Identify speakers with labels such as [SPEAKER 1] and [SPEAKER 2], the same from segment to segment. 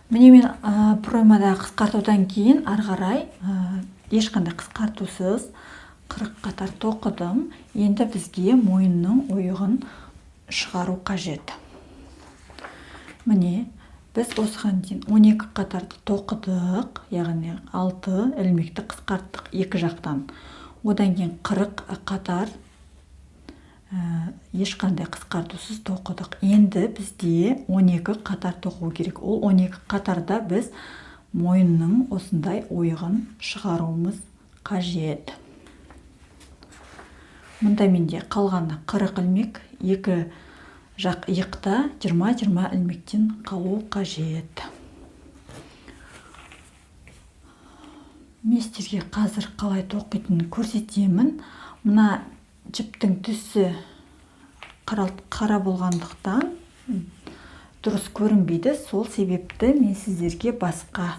[SPEAKER 1] Міне, мен проймадағы қысқартудан кейін ары қарай ешқандай қысқартусыз 40 қатар тоқыдым. Енді бізге мойынның ойығын шығару қажет. Міне, біз осыған дейін 12 қатарды тоқыдық, яғни 6 ілмекті қысқарттық екі жақтан. Одан кейін 40 қатар ешқандай қысқартусыз тоқыдық. Енді бізде 12 қатар тоқу керек. Ол 12 қатарда біз мойынның осындай ойығын шығаруымыз қажет. Мұнда менде қалғаны 40 ілмек, екі жақ иықта 20-20 ілмектен қалу қажет. Мен сіздерге қазір қалай тоқитынын көрсетемін. Мына жіптің түсі қара болғандықтан дұрыс көрінбейді. Сол себепті мен сіздерге басқа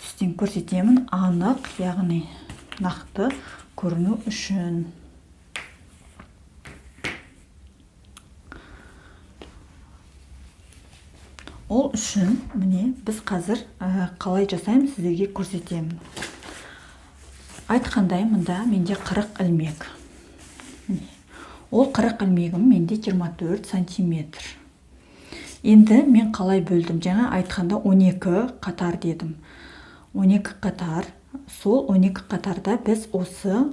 [SPEAKER 1] түстен көрсетемін, анық, яғни нақты көріну үшін. Ол үшін міне біз қазір қалай жасаймыз, сіздерге көрсетемін. Айтқандай, мында менде 40 ілмек. Міне. Ол 40 ілмегім менде 24 сантиметр. Енді мен қалай бөлдім? Жаңа айтқанда 12 қатар дедім. 12 қатар. Сол 12 қатарда біз осы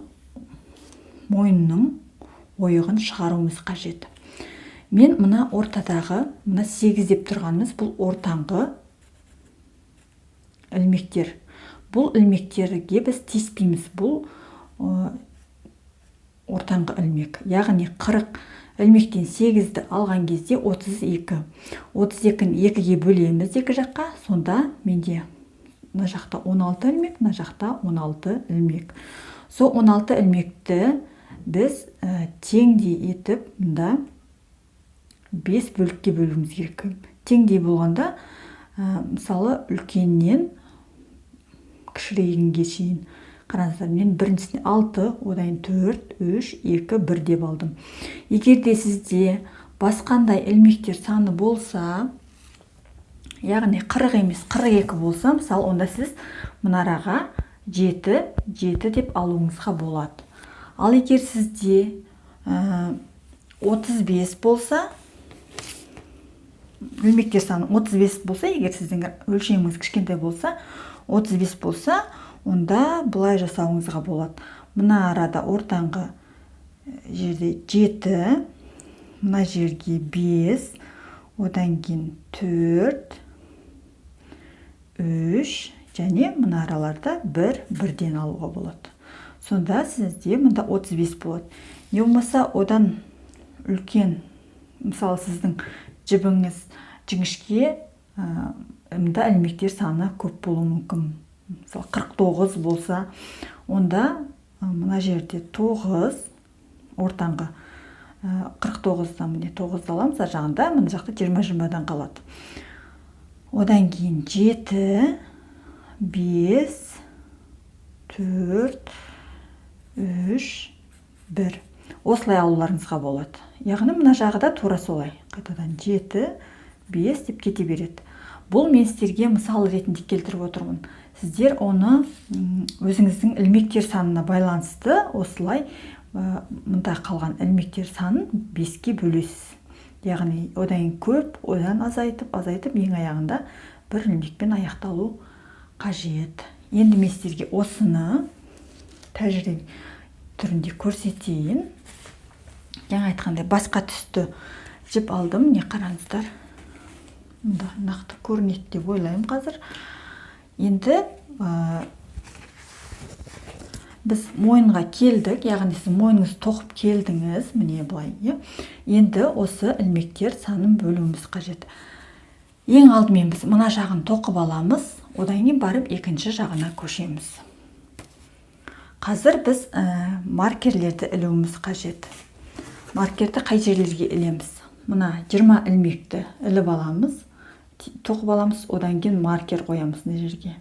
[SPEAKER 1] мойынның ойығын шығаруымыз қажет. Мен мына ортадағы, мына 8 деп тұрғанымыз бұл ортаңғы ілмектер. Бұл ілмектерге біз тиіспейміз. Бұл ортаңғы ілмек. Яғни 40 ілмектен 8-ді алған кезде 32. 32-ні екіге бөлеміз екі жаққа. Сонда менде мына жақта 16 ілмек, мына жақта 16 ілмек. Сол 16 ілмекті біз теңдей етіп мында 5 бөлікке бөлуіміз керек. Теңдей болғанда, мысалы, үлкеннен кішірейгенге шейін. Қараңыздар, мен біріншісіне 6, одан кейін 4, 3, 2, 1 деп алдым. Егер де сізде басқандай ілмектер саны болса, яғни 40 емес 42 болса, мысалы, онда сіз мына араға 7, 7 деп алуыңызға болады. Ал егер сізде 35 болса, ілмектер саны 35 болса, егер сіздің өлшеміңіз кішкентай болса, 35 болса, онда былай жасауыңызға болады. Мына арада ортаңғы жерде 7, мына жерге 5, одан кейін 4, 3 және мына араларда 1, 1-ден алуға болады. Сонда сізде мында 35 болады. Не болмаса одан үлкен, мысалы, сіздің жібіңіз жіңішке, мында ілмектер саны көп болуы мүмкін. Мысалы, 49 болса, онда мына жерде 9, ортаңғы, 49-дан міне 9-ды аламыз, ар жағында мына жақта жиырма-жиырмадан қалады. Одан кейін 7, 5, 4, 3, 1. Осылай алуларыңызға болады. Яғни мына жағы да тура солай. Қайтадан 7, 5 деп кете береді. Бұл мен сіздерге мысал ретінде келтіріп отырмын. Сіздер оны өзіңіздің ілмектер санына байланысты осылай мында қалған ілмектер санын 5-ке бөлесіз. Яғни одан кейін көп, одан азайтып, азайтып, ең аяғында бір ілмекпен аяқталу қажет. Енді мен сіздерге осыны тәжірибе түрінде көрсетейін. Жаңа айтқандай, басқа түсті жіп алдым. Міне, қараңыздар. Мында нақты көрінеді деп ойлаймын қазір. Енді біз мойынға келдік, яғни сіз мойныңызды тоқып келдіңіз, міне былай, иә. Енді осы ілмектер санын бөлуіміз қажет. Ең алдымен біз мына жағын тоқып аламыз, одан кейін барып екінші жағына көшеміз. Қазір біз маркерлерді ілуіміз қажет. Маркерді қай жерлерге ілеміз? Мына 20 ілмекті іліп аламыз, тоқып аламыз, одан кейін маркер қоямыз мына жерге.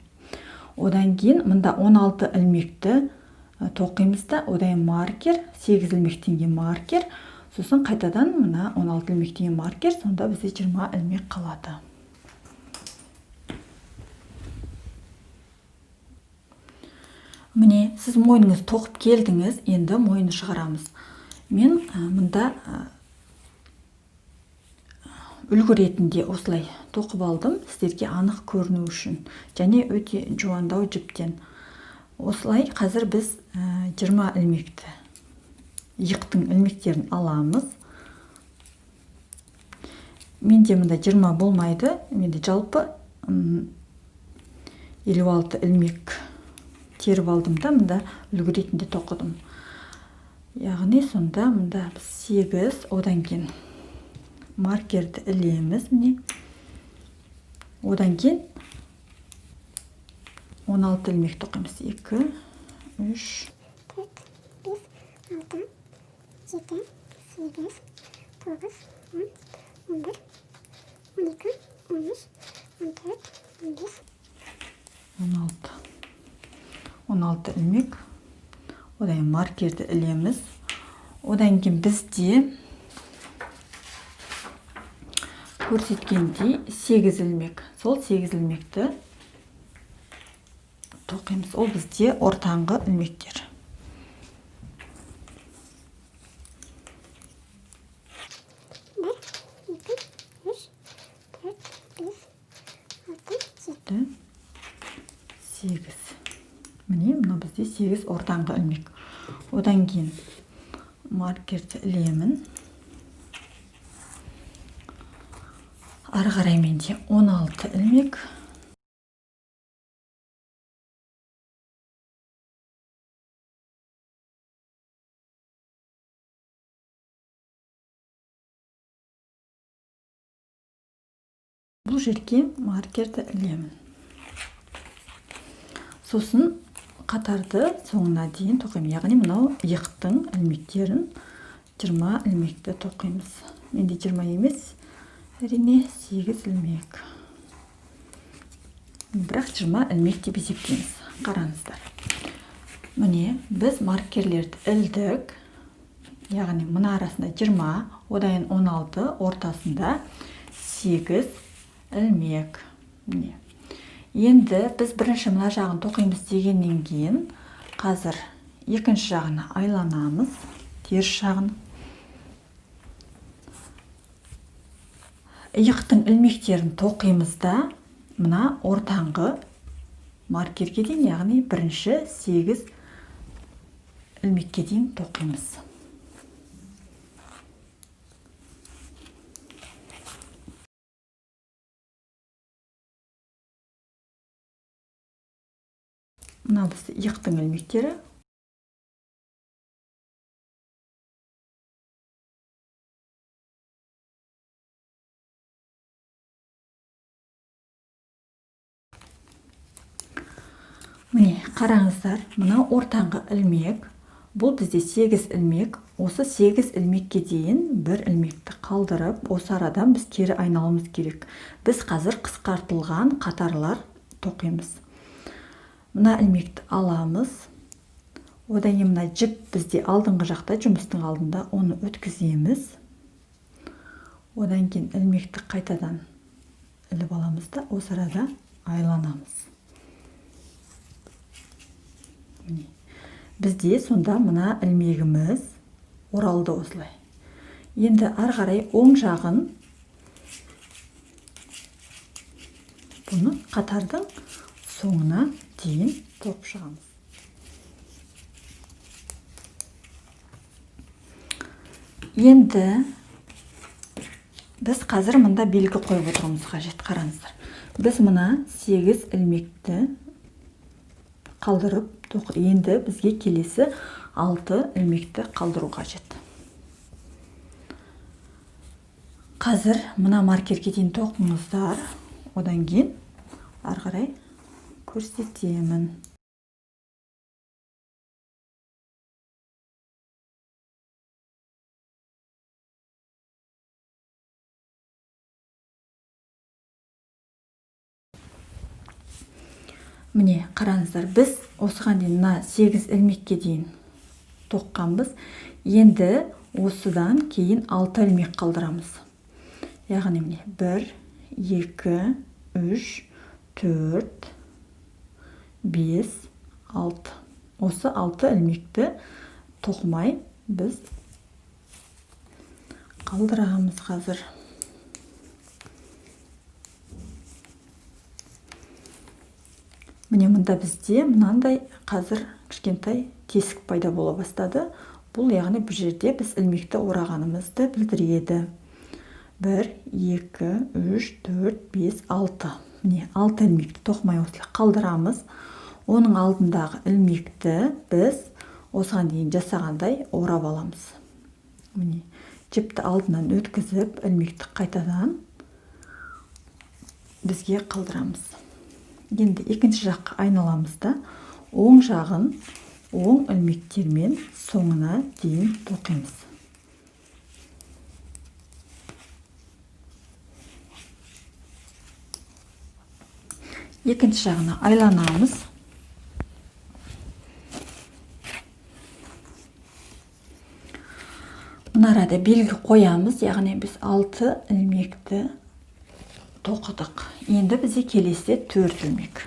[SPEAKER 1] Одан кейін мында 16 ілмекті тоқимыз да, одан кейін маркер, 8 ілмектен кейін маркер, сосын қайтадан мына 16 ілмектен кейін маркер, сонда бізде 20 ілмек қалады. Міне, сіз мойныңызды тоқып келдіңіз, енді мойынды шығарамыз. Мен мында үлгі ретінде осылай тоқып алдым, сіздерге анық көріну үшін және өте жуандау жіптен. Осылай қазір біз 20 ілмекті, иықтың ілмектерін аламыз. Менде мында 20 болмайды, менде жалпы 56 ілмек теріп алдым да, мында үлгі ретінде тоқыдым. Яғни сонда мында 8, одан кейін маркерді ілеміз, міне. Одан кейін 16 ілмек тоқимыз. 2, 3,
[SPEAKER 2] 4, 5, 6, 7, 8, 9, 10, 11, 12, 13, 14, 15.
[SPEAKER 1] 16. 16 ілмек. Одан кейін маркерді ілеміз. Одан кейін бізде көрсеткендей 8 ілмек. Сол 8 ілмекті тоқимыз. Ол бізде ортаңғы ілмектер.
[SPEAKER 2] 1, 2, 3, 4, 5, 6, 7.
[SPEAKER 1] 8. Міне, мынау бізде 8 ортаңғы ілмек. Одан кейін маркерді ілемін. Ары қарай менде 16 ілмек. Бұл жерге маркерді ілемін. Сосын қатарды соңына дейін тоқимын. Яғни мынау иықтың ілмектерін 20 ілмекті тоқимыз. Менде 20 емес, әрине 8 ілмек. Бірақ 20 ілмек деп есептейміз. Қараңыздар. Міне, біз маркерлерді ілдік. Яғни мына арасында 20, одан кейін 16, ортасында 8 ілмек. Міне. Енді біз бірінші мына жағын тоқимыз дегеннен кейін қазір екінші жағына айланамыз, теріс жағын. Иықтың ілмектерін тоқимыз да мына ортаңғы маркерге дейін, яғни бірінші 8 ілмекке дейін тоқимыз. Мына бізде иықтың ілмектері. Міне, қараңыздар, мына ортаңғы ілмек, бұл бізде 8 ілмек. Осы 8 ілмекке дейін бір ілмекті қалдырып, осы арадан біз кері айналуымыз керек. Біз қазір қысқартылған қатарлар тоқимыз. Мына ілмекті аламыз. Одан кейін мына жіп бізде алдыңғы жақта, жұмыстың алдында, оны өткіземіз. Одан кейін ілмекті қайтадан іліп аламыз да, осы арада айланамыз. Міне. Бізде сонда мына ілмегіміз оралды осылай. Енді ары қарай оң жағын бұны қатардың соңына дейін тоқып шығамыз. Енді біз қазір мында белгі қойып отыруымыз қажет. Қараңыздар. Біз мына 8 ілмекті қалдырып тоқыдық. Енді бізге келесі 6 ілмекті қалдыру қажет. Қазір мына маркерге дейін тоқыңыздар. Одан кейін ары қарай көрсетемін. Міне, қараңыздар, біз осыған дейін мына 8 ілмекке дейін тоққанбыз. Енді осыдан кейін 6 ілмек қалдырамыз. Яғни міне 1, 2, 3, 4, 5, 6. Осы 6 ілмекті тоқымай біз қалдырамыз қазір. Міне мында бізде мынандай қазір кішкентай тесік пайда бола бастады. Бұл яғни бұл жерде біз ілмекті орағанымызды білдіреді. 1, 2, 3, 4, 5, 6. Міне 6 ілмекті тоқымай осылай қалдырамыз. Оның алдындағы ілмекті біз осыған дейін жасағандай орап аламыз. Міне жіпті алдынан өткізіп, ілмекті қайтадан бізге қалдырамыз. Енді екінші жаққа айналамыз да, оң жағын оң ілмектермен соңына дейін тоқимыз. Екінші жағына айланамыз. Мына арада белгі қоямыз, яғни біз 6 ілмекті тоқыдық. Енді бізде келесіде 4 ілмек.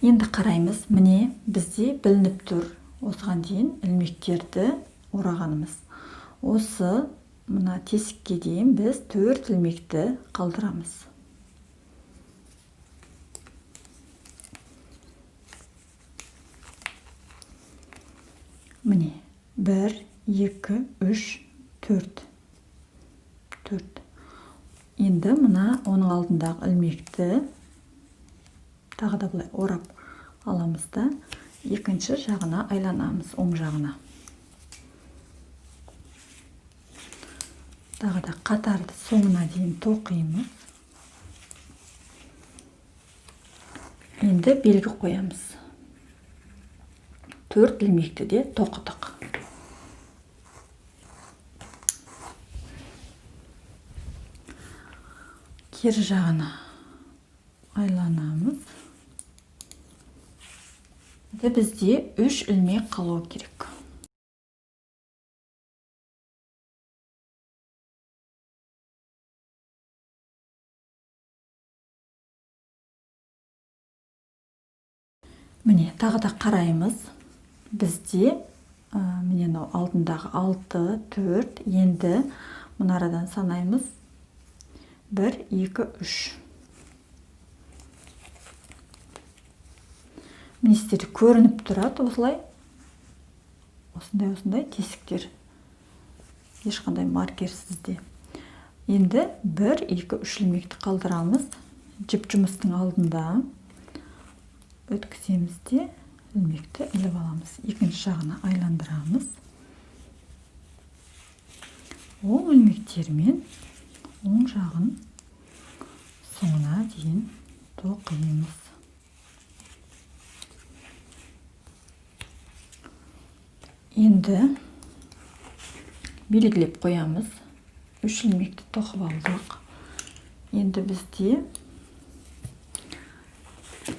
[SPEAKER 1] Енді қараймыз, міне бізде білініп тұр осыған дейін ілмектерді орағанымыз. Осы мына тесікке дейін біз 4 ілмекті қалдырамыз. Міне 1, 2, 3, 4. 4. Енді мына оның алдындағы ілмекті тағы да былай орап аламыз да, екінші жағына айланамыз, оң жағына. Тағы да қатарды соңына дейін тоқимыз. Енді белгі қоямыз. 4 ілмекті де тоқыдық. Кері жағына айланамыз. Енді бізде 3 ілмек қалу керек. Міне тағы да қараймыз. Бізде міне мынау алдындағы 6, 4, енді мына арадан санаймыз. 1, 2, 3. Міне сіздерде көрініп тұрады осылай. Осындай-осындай тесіктер. Ешқандай маркерсіз де. Енді 1, 2, 3 ілмекті қалдырамыз. Жіп жұмыстың алдында өткіземіз де ілмекті іліп аламыз. Екінші жағына айландырамыз. Оң ілмектермен оң жағын соңына дейін тоқимыз. Енді белгілеп қоямыз. 3 ілмекті тоқып алдық. Енді бізде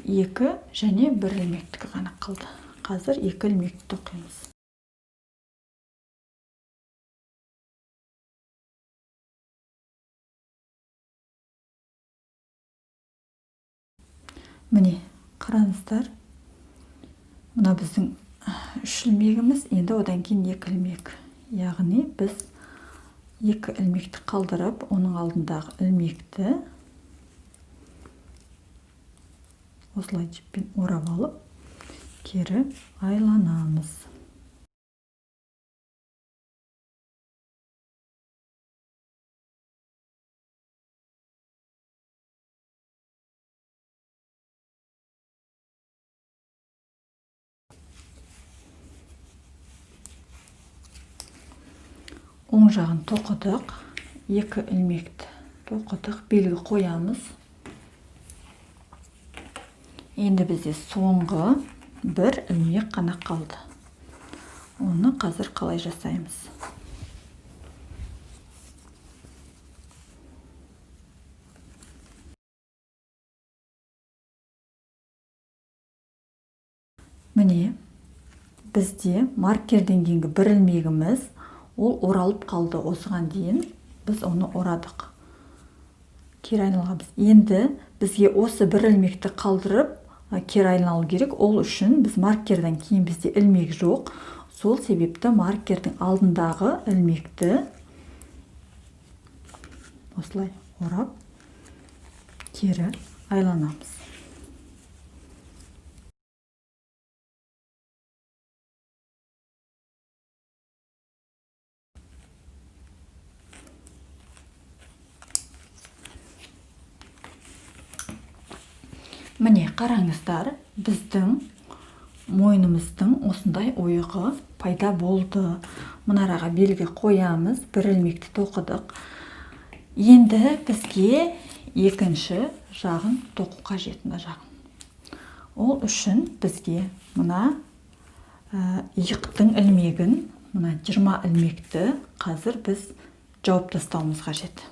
[SPEAKER 1] 2 және 1 ілмектікі ғана қалды. Қазір 2 ілмекті тоқимыз. Міне, қараңыздар. Мына біздің 3 ілмегіміз, енді одан кейін 2 ілмек. Яғни біз 2 ілмекті қалдырып, оның алдындағы ілмекті осылай жіппен орап алып, кері айланамыз. Оң жағын тоқыдық, 2 ілмекті тоқыдық, белгі қоямыз. Енді бізде соңғы 1 ілмек қана қалды. Оны қазір қалай жасаймыз? Міне, Бізде маркерден кейінгі бір ілмегіміз ол оралып қалды. Осыған дейін біз оны орадық. Кері айналғанбыз. Енді бізге осы бір ілмекті қалдырып кері айналу керек. Ол үшін біз маркерден кейін бізде ілмек жоқ. Сол себепті маркердің алдындағы ілмекті осылай орап кері айланамыз. Міне қараңыздар, біздің мойнымыздың осындай ойығы пайда болды. Мына араға белгі қоямыз, бір ілмекті тоқыдық. Енді бізге екінші жағын тоқу қажет, мына жағын. Ол үшін бізге мына иықтың ілмегін, мына 20 ілмекті қазір біз жауып тастауымыз қажет.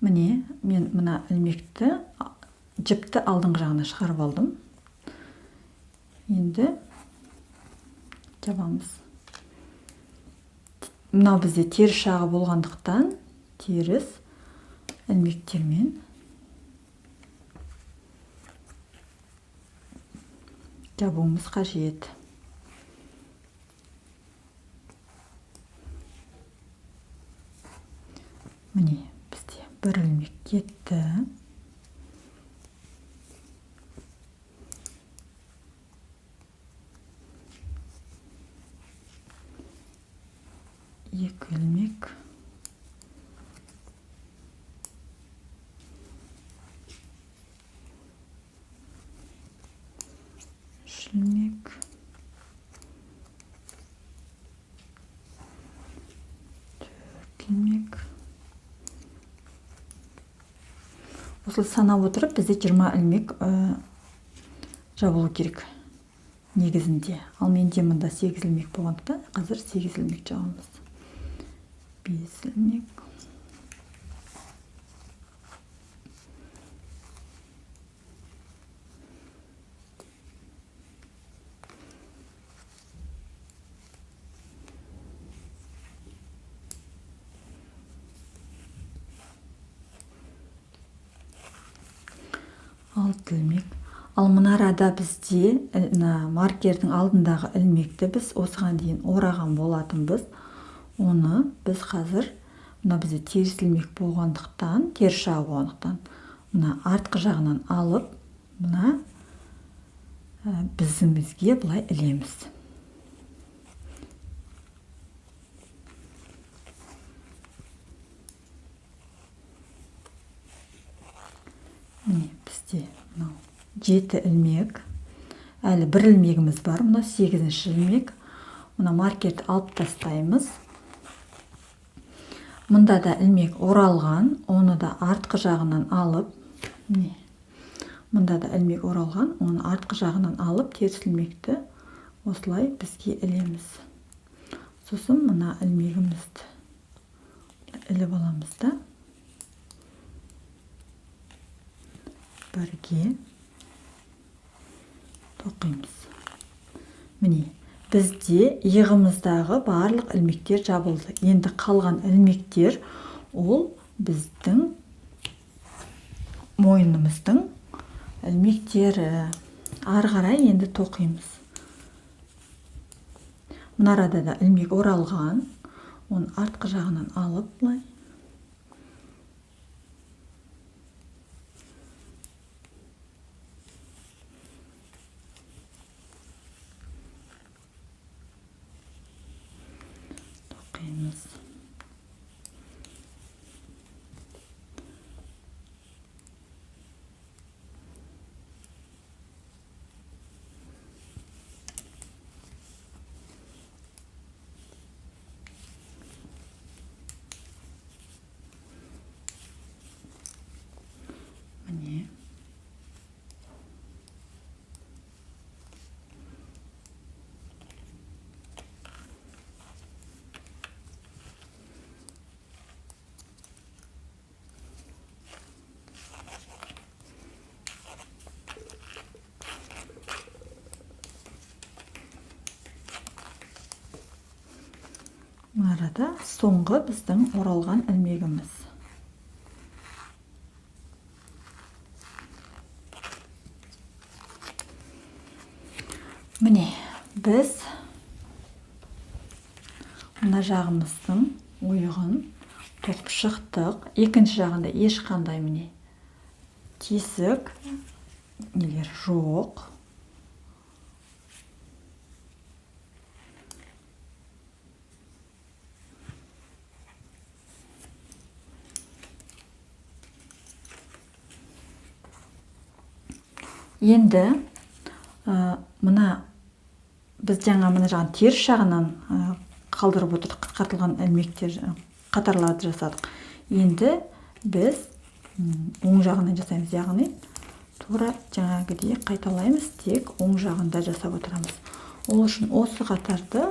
[SPEAKER 1] Міне, мен мына ілмекті, жіпті алдыңғы жағына шығарып алдым. Енді жабамыз. Мынау бізде теріс жағы болғандықтан теріс ілмектермен жабуымыз қажет. Міне, бізде бір ілмек кетті. Екі ілмек. Үш ілмек. Төрт ілмек. Осылай санап отырып бізде 20 ілмек жабылу керек негізінде. Ал менде мында 8 ілмек болғандықтан қазір 8 ілмек жабамыз. 5 ілмек. 6 ілмек. Ал мына арада бізде мына маркердің алдындағы ілмекті біз осыған дейін ораған болатынбыз. Оны біз қазір мына бізде теріс ілмек болғандықтан, теріс жағы болғандықтан мына артқы жағынан алып мына бізімізге былай ілеміз. Міне бізде мынау 7 ілмек, әлі бір ілмегіміз бар, мынау 8-ші ілмек. Мына маркерді алып тастаймыз. Мында да ілмек оралған, оны да артқы жағынан алып, міне, мында да ілмек оралған, оны артқы жағынан алып теріс ілмекті осылай бізге ілеміз. Сосын мына ілмегімізді іліп аламыз да бірге тоқимыз. Міне, бізде иығымыздағы барлық ілмектер жабылды. Енді қалған ілмектер ол біздің мойнымыздың ілмектері. Ары қарай енді тоқимыз. Мына арада да ілмек оралған, оны артқы жағынан алып былай тоқимыз. Мына арада соңғы біздің оралған ілмегіміз. Міне, біз мына жағымыздың ойығын тоқып шықтық. Екінші жағында ешқандай міне тесік нелер жоқ. Енді мына біз жаңа мына жағын теріс жағынан қалдырып отырдық, қысқартылған ілмектер қатарларды жасадық. Енді біз оң жағынан жасаймыз, яғни тура жаңағыдей қайталаймыз, тек оң жағында жасап отырамыз. Ол үшін осы қатарды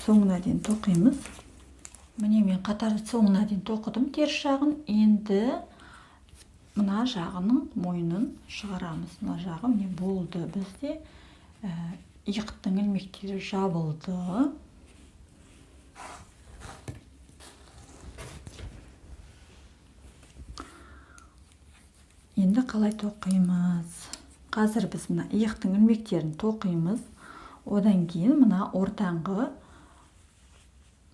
[SPEAKER 1] соңына дейін тоқимыз. Міне мен қатарды соңына дейін тоқыдым теріс жағын. Енді мына жағының мойнын шығарамыз. Мына жағы міне болды, бізде иықтың ілмектері жабылды. Енді қалай тоқимыз? Қазір біз мына иықтың ілмектерін тоқимыз. Одан кейін мына ортаңғы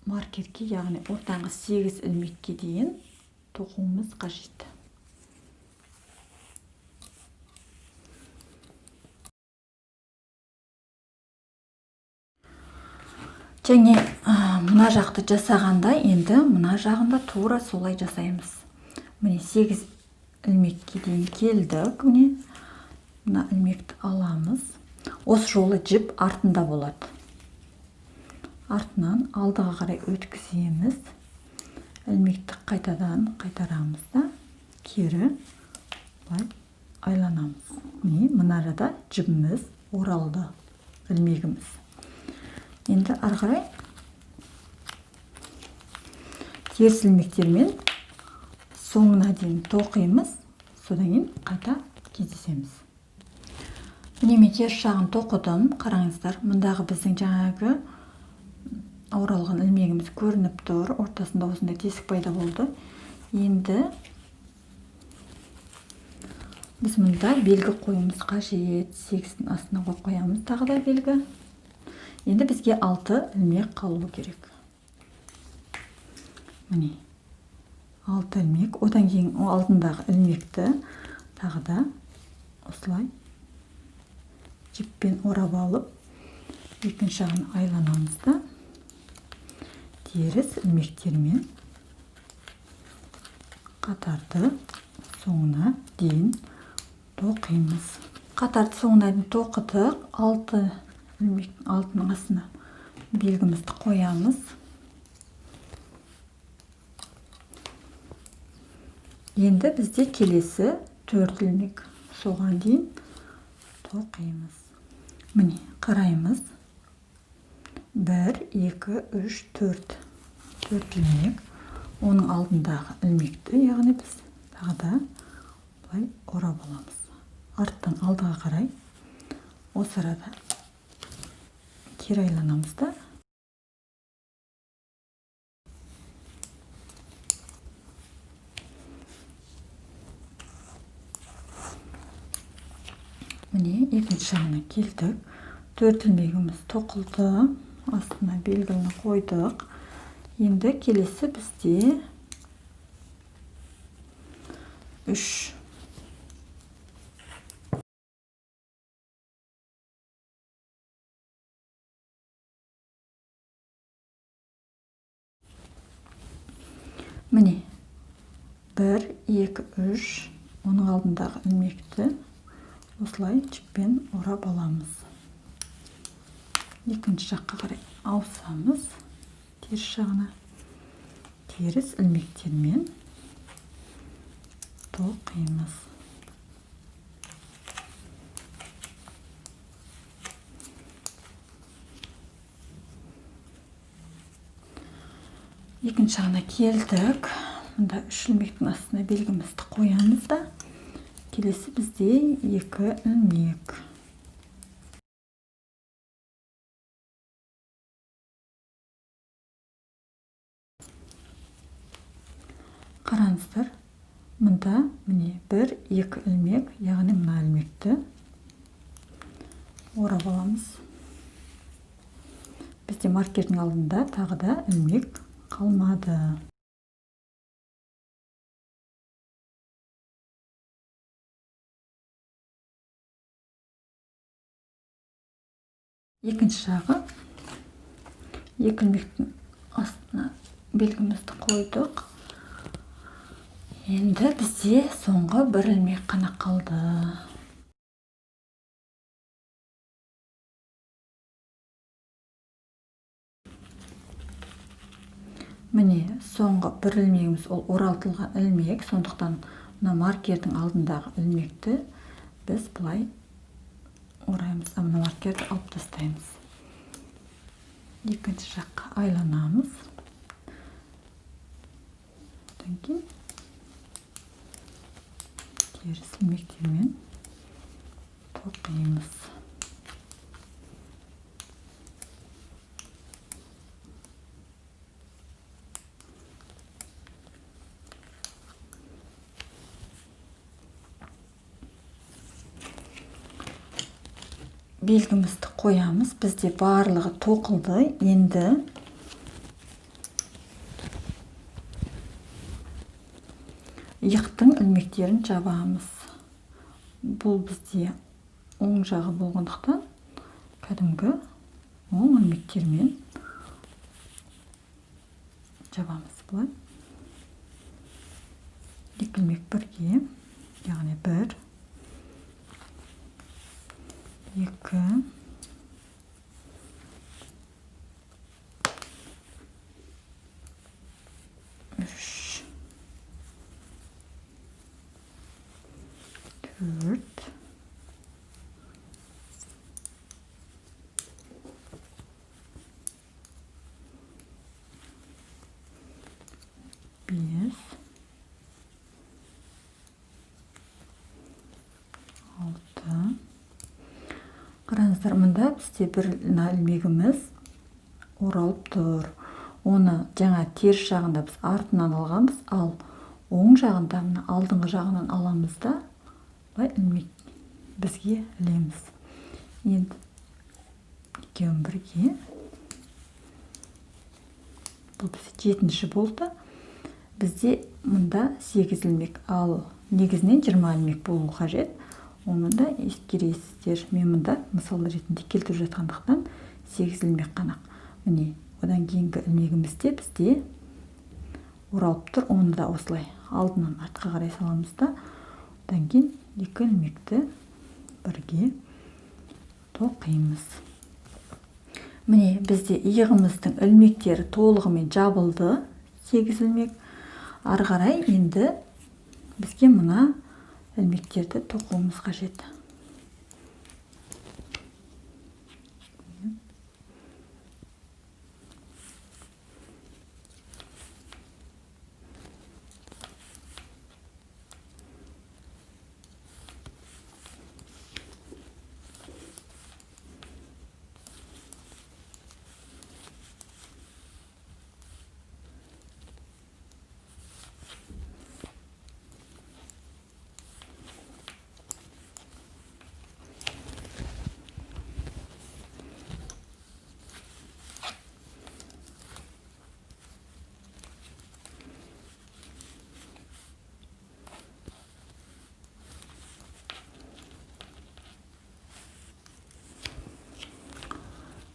[SPEAKER 1] маркерге, яғни ортаңғы 8 ілмекке дейін тоқуымыз қажет. Және мына жақты жасағанда енді мына жағында тура солай жасаймыз. Міне 8 ілмекке дейін келдік. Міне мына ілмекті аламыз. Осы жолы жіп артында болады. Артынан алдыға қарай өткіземіз. Ілмекті қайтадан қайтарамыз да кері былай айланамыз. Міне мына арада жібіміз оралды, ілмегіміз. Енді ары қарай теріс ілмектермен соңына дейін тоқимыз, содан кейін қайта кездесеміз. Міне мен теріс жағын тоқыдым. Қараңыздар, мындағы біздің жаңағы оралған ілмегіміз көрініп тұр. Ортасында осындай тесік пайда болды. Енді біз мында белгі қоюымыз қажет. 8-дің астына қойып қоямыз тағы да белгі. Енді бізге 6 ілмек қалуы керек. Міне 6 ілмек. Одан кейін алдындағы ілмекті тағы да осылай жіппен орап алып, екінші жағын айланамыз да теріс ілмектермен қатарды соңына дейін тоқимыз. Қатарды соңына дейін тоқыдық. 6 ілмектің алтының астына белгімізді қоямыз. Енді бізде келесі 4 ілмек, соған дейін тоқимыз. Міне қараймыз. 1, 2, 3, 4. 4 ілмек. Оның алдындағы ілмекті, яғни біз тағы да былай орап аламыз. Арттан алдыға қарай осы арада кері айланамыз да міне екінші жағына келдік. 4 ілмегіміз тоқылды, астына белгіні қойдық. Енді келесі бізде 3. Міне 1, 2, 3, оның алдындағы ілмекті осылай жіппен орап аламыз. Екінші жаққа қарай ауысамыз. Теріс жағына теріс ілмектермен тоқимыз. Екінші жағына келдік. Мында 3 ілмектің астына белгімізді қоямыз да келесі бізде 2 ілмек. Қараңыздар, мында міне 1, 2 ілмек, яғни мына ілмекті орап аламыз. Бізде маркердің алдында тағы да ілмек қалмады. Екінші жағы екі ілмектің астына белгімізді қойдық. Енді бізде соңғы бір ілмек қана қалды. Міне соңғы бір ілмегіміз ол оралтылған ілмек, сондықтан мына маркердің алдындағы ілмекті біз былай ораймыз, мына маркерді алып тастаймыз. Екінші жаққа айланамыз. Одан кейін теріс ілмектермен тоқимыз. Белгімізді қоямыз. Бізде барлығы тоқылды. Енді иықтың ілмектерін жабамыз. Бұл бізде оң жағы болғандықтан кәдімгі оң ілмектермен жабамыз. Былай екі ілмек бірге, яғни 1, 2, 3, 4, 5, 6. Қараңыздар, мында бізде бір ілмегіміз оралып тұр. Оны жаңа теріс жағында біз артынан алғанбыз, ал оң жағында мына алдыңғы жағынан аламыз да былай ілмек бізге ілеміз. Енді екеуін бірге. Бұл бізде 7-ші болды. Бізде мында 8 ілмек, ал негізінен 20 ілмек болу қажет. Оны да ескересіздер. Мен мында мысал ретінде келтіріп жатқандықтан 8 ілмек қана. Міне, одан кейінгі ілмегімізде бізде оралып тұр. Оны да осылай алдынан артқа қарай саламыз да, одан кейін екі ілмекті бірге тоқимыз. Міне, бізде иығымыздың ілмектері толығымен жабылды, 8 ілмек. Ары қарай енді бізге мына ілмектерді тоқуымыз қажет.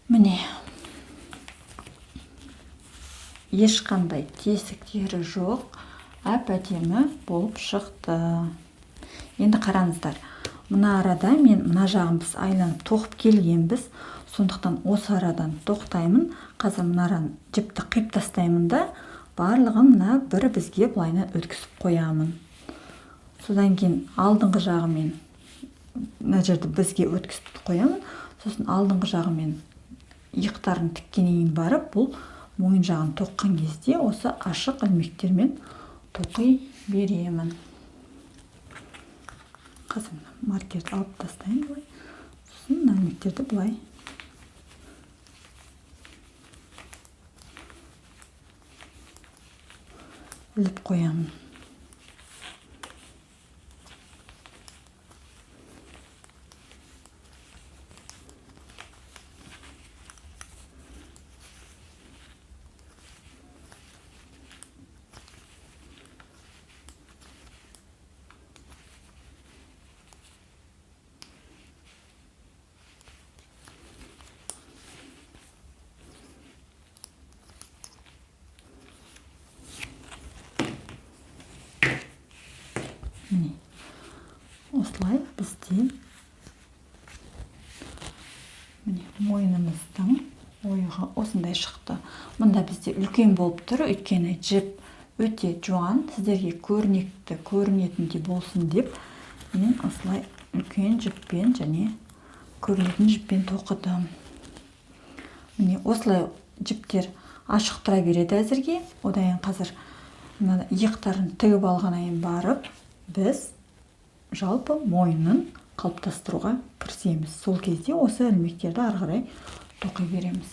[SPEAKER 1] Міне, ешқандай тесіктері жоқ, әп-әдемі болып шықты. Енді қараңыздар, мына арада мен мына жағын біз айланып тоқып келгенбіз, сондықтан осы арадан тоқтаймын. Қазір мына араны жіпті қиып тастаймын да, барлығын мына бір бізге былайынан өткізіп қоямын. Содан кейін алдыңғы жағымен мына жерді бізге өткізіп қоямын. Сосын алдыңғы жағымен иықтарын тіккеннен кейін барып, бұл мойын жағын тоққан кезде осы ашық ілмектермен тоқи беремін. Қазір мына маркерді алып тастайын былай. Сосын мына ілмектерді былай іліп қоямын. Міне, мойнымыздың ойығы осындай шықты. Мында бізде үлкен болып тұр, өйткені жіп өте жуан. Сіздерге көрнекті көрінетіндей болсын деп, мен осылай үлкен жіппен және көрінетін жіппен тоқыдым. Міне, осылай жіптер ашық тұра береді әзірге. Одан кейін, қазір мына иықтарын тігіп алғаннан кейін барып, біз жалпы мойнын қалыптастыруға кірісеміз. Сол кезде осы ілмектерді ары қарай тоқи береміз.